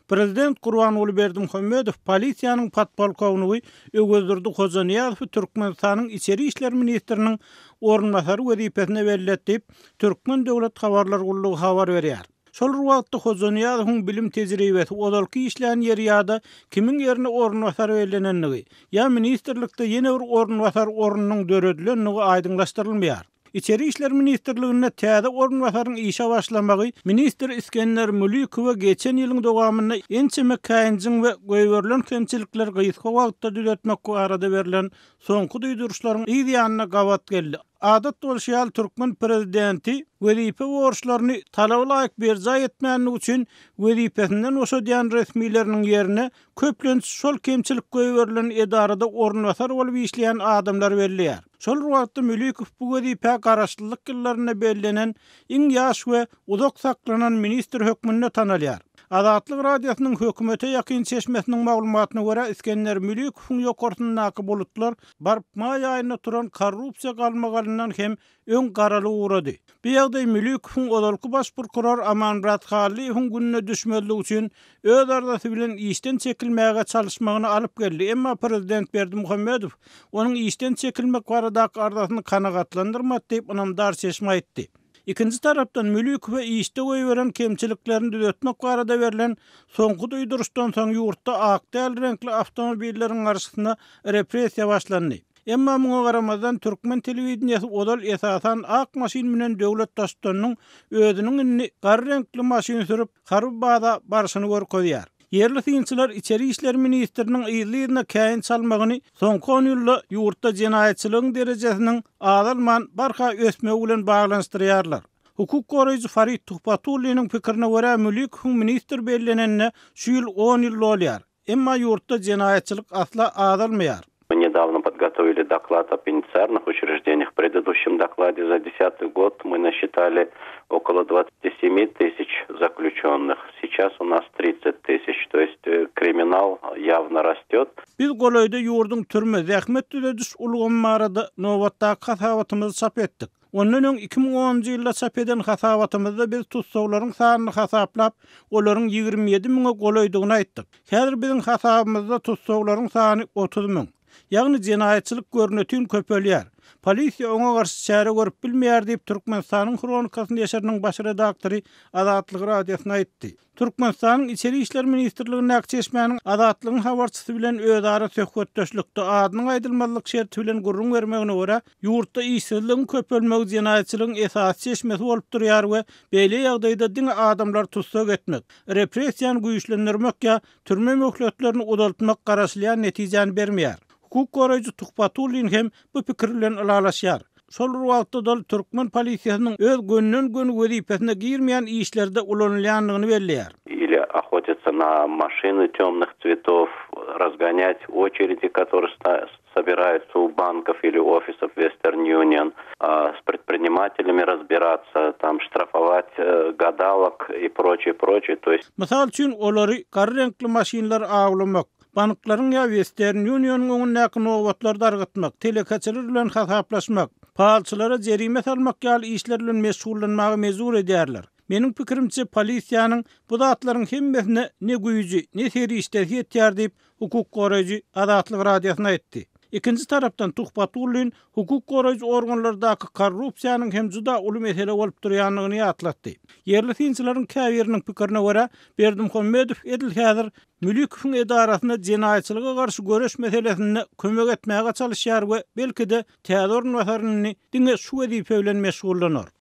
Prezident Gurbanguly Berdimuhamedow polisiýanyň podpolkownigi Öwezdurdy Hojanyýazowy Türkmenistanyň içeri işler ministriniň orunbasary wezipesine belledi diýip, Türkmen döwlet habarlar gullugy habar berýär. Şol bir wagtda Hojanyýazowyň bilim tejribesi, ozalky işlän ýeri ýa-da kimiň ýerine orunbasar bellenendigi, ýa ministrlikde ýene bir orunbasar ornunyň döredilendigi aýdyňlaşdyrylmaýar. Içeri işler ministrliginde täze orunbasaryň işe başlamagy ministr Isgender Mülikowa geçen ýylyň dowamynda ençeme käýinjiň we goýberilen kemçilikleri gysga wagtda düzetmek barada berlen soňky duýduryşlaryň yz ýanyna gabat geldi. Adat bolşy ýaly, türkmen prezidenti wezipe borçlaryny talaba laýyk berjaý etmänligi üçin wezipesinden boşadýan resmileriniň ýerine köplenç şol kemçilik goýberilen edarada orunbasar bolup işleýän adamlary belleýär. Şol bir wagtda Mülikow bu wezipä garaşsyzlyk ýyllarynda bellenen iň ýaş we uzak saklanan ministr hökmünde tanalýar. Azatlyk Radiosynyň hökümete ýakyn çeşmesiniň maglumatyna görä, Isgender Mülikowyň ýokarsyndaky bulutlar baryp maý aýynda turan korrupsiýa galmagalyndan hem öň garalyp ugrady. Bu ýagdaý Mülikowyň ozalky baş prokuror Amanmyrat Hallyýewiň gününe düşmezlik üçin öz arzasy bilen işden çekilmäge çalyşmagyna alyp geldi, emma prezident Berdimuhamedow onuň işden çekilmek baradaky arzasyny kanagatlandyrmady diýip, ynamdar çeşme aýtdy. Ikinji tarapdan, Mülikowe işde goýberen kemçiliklerini düzetmek barada berlen soňky duýduryşdan soň ýurtda ak däl reňkli awtomobilleriň garşysyna repressiýa başlandy. Emma muňa garamazdan, türkmen telewideniýesi ozal esasan ak maşyn münen döwlet baştutanynyň özüniň indi gara reňkli maşyn sürüp, harby baza barşyny görkezýär. Ýerli synçylar içeri işler ministriniň yzly-yzyna käýinç almagyny soňky on ýylda ýurtda jenaýatçylygyň derejesiniň azalman, barha ösmegi bilen baglanyşdyrýarlar. Hukuk goraýjy Farid Tuhbatulliniň pikirine görä, Mülikowyň ministr bellenenine şu ýyl on ýyl dolýar. Emma ýurtda jenaýatçylyk asla azalmaýar. Мы недавно подготовили доклад о пенитенциарных учреждениях. В предыдущем докладе за десятый год мы насчитали около 27 тысяч заключенных. Сейчас у нас 30 тысяч. То есть э, криминал явно растет. Biz golaýda ýurduň türme, zähmet düzediş ulgamy barada nobatdaky hasabatymyzy çap etdik. Ondan öň 2010-njy ýylda çap eden hasabatymyzda biz tussaglaryň sanyny hasaplap, olaryň 27 müňe golaýdygyny aýtdyk. Häzir biziň hasabymyzda tussaglaryň sany 30 müň. Ýagny jenaýatçylyk görnetin köpelýär. Polisiýa oňa garşy çäre görüp bilmeýär diýip, Türkmenistanyň Hronikasy neşiriniň baş redaktory Azatlyk Radiosyna aýtdy. Türkmenistanyň Içeri işler ministrligindäki çeşmäniň Azatlygyň habarçysy bilen özara söhbetdeşlikde adynyň aýdylmazlyk şerti bilen gürrüň bermegine görä, ýurtda işsizligiň köpelmegi jenaýatçylygyň esasy çeşmesi bolup durýar we beýle ýagdaýda diňe adamlary tussag etmek, repressiýany güýçlendirmek ýa türme möhletlerini uzaltmak garaşylýan netijäni bermeýär. Hukuk goraýjy Tuhbatullin hem bu pikir bilen ylalaşýar. Şol bir wagtda-da ol türkmen polisiýasynyň öz gönden-göni wezipesine girmeýän işlerde ulanylýandygyny belleýär. Ili охотиться на машины темных цветов, разгонять очереди, которые собираются у банков или офисов Western Union, с предпринимателями разбираться, там штрафовать гадалок и прочее, прочее, то есть. Mysal üçin, olary gara reňkli maşynlar awlamak, Banklaryň ýa Western Union-yň öňündäki nobatlary dargytmak, telekeçiler bilen hasaplaşmak, palçylara jerime salmak ýaly işler bilen meşgullanmaga mejbur edýärler. Meniň pikirimçe, polisiýanyň bu zatlaryň hemmesine ne güýji, ne serişdesi ýetýär diýip, hukuk goraýjy Azatlyk Radiosyna aýtdy. Ikinji tarapdan, Tuhbatullin hukuk goraýjy organlardaky korrupsiýanyň hem juda uly mesele bolup durýandygyny ýatlatdy. Ýerli synçylaryň käbiriniň pikirine görä, Berdimuhamedow edil häzir Mülikowyň edarasyna jenaýatçylyga garşy göreş meselesinde kömek etmäge çalyşýar we belki-de täze orunbasar indi diňe şu wezipe bilen meşgullanar.